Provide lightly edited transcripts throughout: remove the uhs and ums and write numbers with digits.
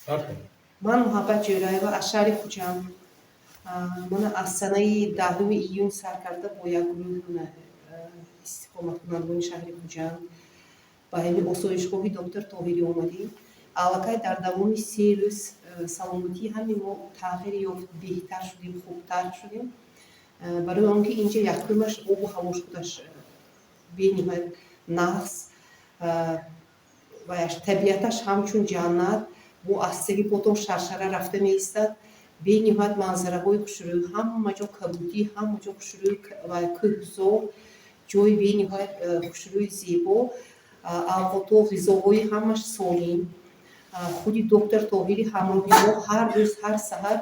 Сар кунед. Ман Муҳаббат Ҷӯраева аз шаҳри Хуҷанд. Мана, аз санаи 10-уми июн сар карда бо як гурӯҳ истиқоматкунандагони шаҳри Хуҷанд ба ҳамин осоишгоҳи доктор Тоҳирӣ омадем. Аллакай дар давоми 3 рӯз саломатии ҳамаи мо тағйир ёфт, беҳтар шудем, хубтар шудем. Барои он ки инҷа якумаш обу ҳавош худаш бениҳоят нағз ваяш, табиаташ ҳамчун ҷаннат, бо астаги потон шаршара рафта меистад. Бениҳоят манзараҳои хушрӯй, ҳама ҷо кабудӣ, ҳама ҷо хушрӯй ва кӯҳзор, ҷои бениҳоят хушрӯи зебо, авқотҳо, ғизоҳои ҳамаш солим. Худи доктор Тоҳирӣ ҳамроҳи мо ҳар рӯз, ҳар саҳар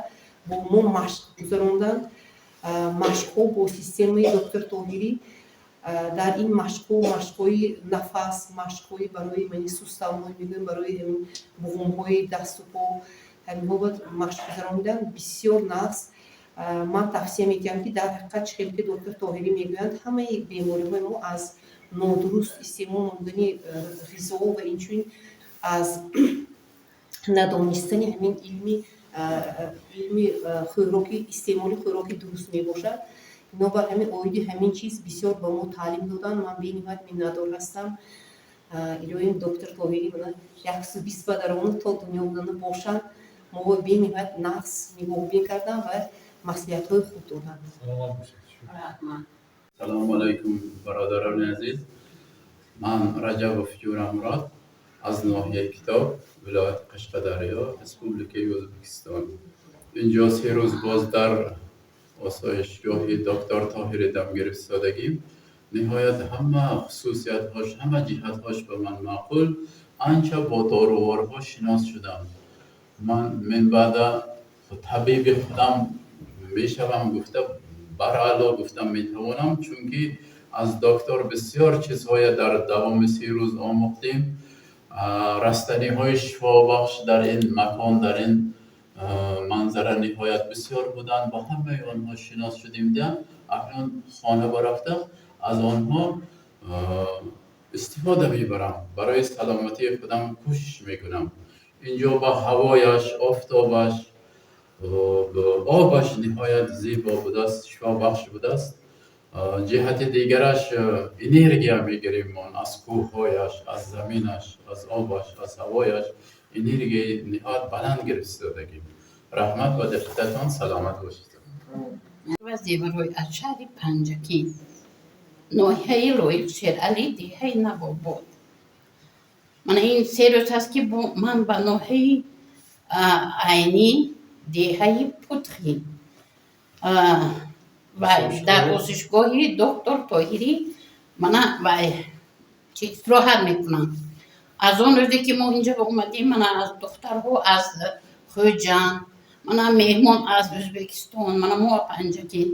бо мо машқ гузаронданд, машқҳо бо системаи доктор Тоҳирӣ. Дар ин машқҳо машқҳои нафас, машқҳои барои мани суставҳои мегӯем, барои ҳамин буғумҳои дасту по, ҳаминҳо бояд машқ гузаронидан. Бисёр нағз. Ман тавсия медиҳам, ки дар ҳақиқат, чӣ хеле ки доктор Тоҳирӣ мегӯянд, ҳамаи бемориҳои мо аз нодуруст истеъмол намудани ғизо ва инчунин аз надонистани ҳамин илми хӯроки, истеъмоли хӯроки дуруст мебошад. Бинобар ҳамин, оиди ҳамин чиз бисёр ба мо таълим доданд. Ман бениҳоят миннатдор ҳастам. Илоҳим, доктор Тоҳирӣ мана 120 ба даромад то дунё будана бошанд. Мо бениҳоят нағз нигоҳубин кардам ва маслиҳатҳои хуб доданд. Саломат бошед. Раҳмат. Салому алайкум, бародарони азиз. Ман Раҷабов Ҷӯрамурод аз ноҳияи Китоб, вилояти Қашқадарё, Республикаи Ӯзбекистон. Инҷо 3 рӯз боз дар осоишгоҳи доктор Тоҳири дам гирифтодагим. Ниҳоят, ҳама хусусиятҳош, ҳама ҷиҳатҳош ба ман маъқул. Анча бо доруворҳо шинос шудам. Ман минбаъда табиби худам мешавам гуфта, бараъло гуфтам метавонам, чунки аз доктор бисёр чизҳое дар давоми 3 рӯз омӯхтем. Растаниҳои шифобахш дар ин макон, дар ин манзара ниҳоят бисёр буданд. Ба ҳамаи онҳо шинос шудем. Акнун хона барафта аз онҳо истифода мебарам, барои саломатии худам кӯшиш мекунам. Инҷо ба ҳавояш, офтобаш, обаш ниҳоят зебо будааст, шифобахш будааст. Ҷиҳати дигараш, энергия мегирем мо аз кӯҳҳояш, аз заминаш, аз обаш, аз ҳавояш энергияи ниҳоят баланд гирифтодагим. Раҳмат ба диққататон, саломат бошед. Ва Зеварой аз шаҳри Панҷакент, ноҳияи Лоиқ Шералӣ, деҳаи Навобод. Мана ин 3 рӯз ҳаст, ки ман ба ноҳияи Айнӣ, деҳаи Путхи ва дар осоишгоҳи доктор Тоҳирӣ мана вай чи истироҳат мекунам. Аз он рӯзе ки мо инҷа омадем, мана аз духтарҳо аз Хӯҷанд, мана меҳмон аз Ӯзбекистон, мана мо Панҷакент,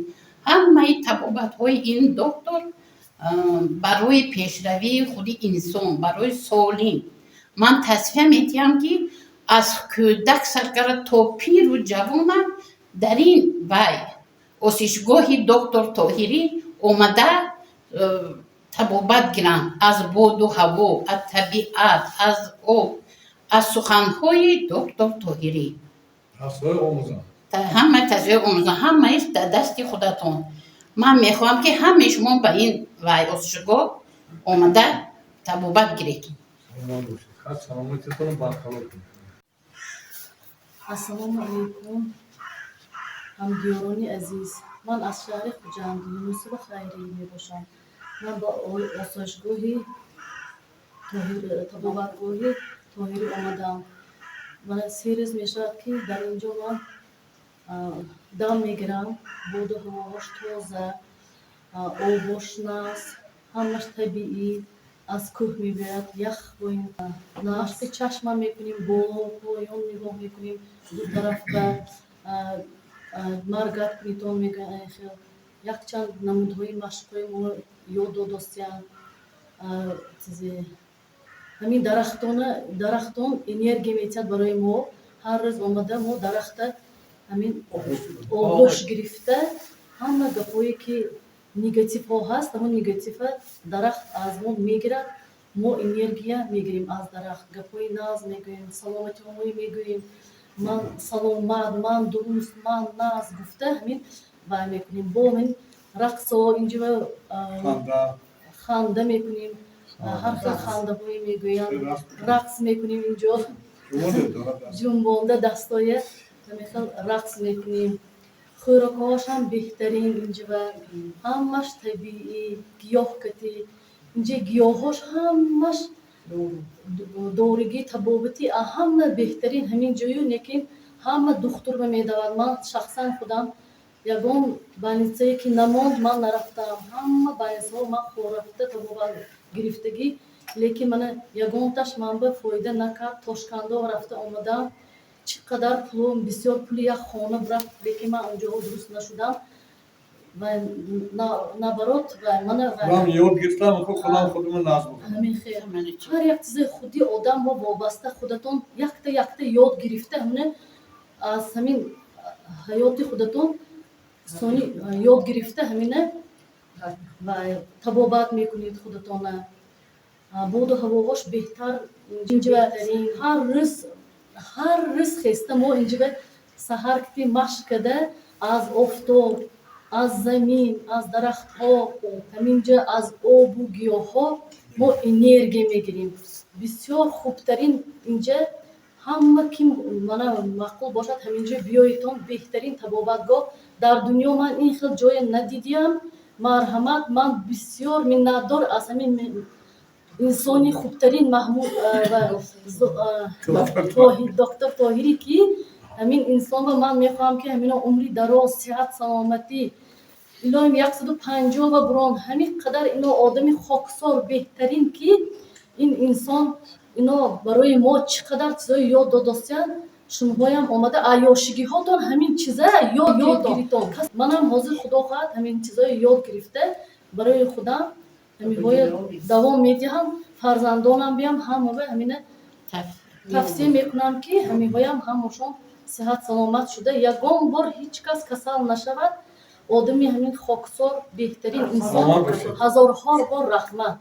ҳамаи табобатҳои ин доктор барои пешравии худи инсон, барои солим. Ман тавсия медиҳам, ки аз кӯдак сар карда то пиру ҷавона дар ин вай осоишгоҳи доктор Тоҳирӣ омада табобат гиранд аз боду ҳаво, аз табиат, аз об, аз суханҳои доктор Тоҳирӣ. Тавсияҳои омӯзанд. Ҳама тавсияҳои омӯзанд, ҳамааш дар дасти худатон. Ман мехоҳам, ки ҳамаи шумо ба ин вай осоишгоҳ омада табобат гиред. Саломат бошед. Хай, саломатиатонро барқарор кунед. Ассалому алайкум, ҳамдиёрони азиз. Ман аз шаҳри Хуҷанд Юнусова Хайрӣ мебошам. Ман ба осоишгоҳи, табобатгоҳи Тоҳирӣ омадам. Мана, 3 рӯз мешавад, ки дар ин ҷо ман дам мегирам. Боду ҳавоҳош тоза, обош нағз, ҳамаш табиӣ, аз кӯҳ мебиёяд, ях. Машқи чашмам мекунем, боло поён нигоҳ мекунем, ду тарафба моргать кунитон мегӯянд. Хел якчанд намудҳои машқҳои моро ёд додостиянд. Чизе ҳамин дарахтона, дарахтон энергия метиҳад барои мо. Ҳар рӯз омада мо дарахта ҳамин оғӯш гирифта, ҳама гапҳое ки негативҳо ҳаст, ҳамон негатива дарахт аз мо мегирад. Мо энергия мегирем аз дарахт, гапҳои нағз мегӯем, саломатиҳои мегӯем, ман саломат, ман дуруст, ман нағз гуфта, ҳамин вай мекунем. Бо ҳамин рақсо инҷо ханда мекунем, ҳар хел хандаҳое мегӯянд, рақс мекунем инҷо, ҷунбонда дастоя ҳамин хел рақс мекунем. Хӯрокҳоашам беҳтарин инҷа, ҳамаш табиӣ, гиёҳ катӣ. Инҷа гиёҳҳош ҳамаш доригӣ, табобатӣ, ҳама беҳтарин ҳамин ҷою. Лекин ҳама духтурба медавад. Ман шахсан худам ягон больницае ки намонд, ман нарафтам. Ҳама больницаҳо ман рафта табобат гирифтагӣ, лекин мана ягонташ манба фоида накард. Тошкандо рафта омадам, чӣ қадар пулум, бисёр пули як хона рафт, лекин ман онҷоҳо дуруст нашудам ва наоборот ва мана Ёд гирифтам, худам худумо назм. Ҳамин хел ҳар як чизе худи одамро вобаста, худатон якта якта ёд гирифта, ҳамина аз ҳамин ҳаёти худатон сони ёд гирифта, ҳамина ва табобат мекунед худатона. Боду ҳавоҳош беҳтар инҷа. Ҳар рӯз, ҳар рӯз хеста мо инҷа саҳар кити машқ карда, аз офтоб, аз замин, аз дарахтҳо, ҳаминҷа аз обу гиёҳҳо мо энергия мегирем. Бисёр хубтарин инҷа. Ҳама ки мана маъқул бошад, ҳаминҷо биёедтон. Беҳтарин табобатгоҳ дар дунё, ман ин хел ҷое надидиям. Марҳамат, ман бисёр миннатдор аз ҳамин инсони хубтарин Маҳмуд доктор Тоҳирӣ, ки ҳамин инсонро ман мехоҳам, ки ҳамино умри дароз, сиҳат, саломатӣ, илоҳим 150 ва бурон. Ҳамин қадар ино одами хоксор, беҳтарин, ки ин инсон ино барои мо чӣ қадар чизое ёд додостиянд. Шумоҳоям омада аёшигиҳотон ҳамин чиза ёд гиритон. Манам ҳозир, худо хоҳад, ҳамин чизое ёд гирифта, барои худам ҳаминҳоя давом медиҳам, фарзандонам биям ҳамава ҳамина тавсия мекунам, ки ҳаминҳоям ҳамашон сиҳат саломат шуда, ягон бор ҳеҷ кас касал нашавад. Одами ҳамин хоксор, беҳтарин инсон, ҳазорҳо бор раҳмат.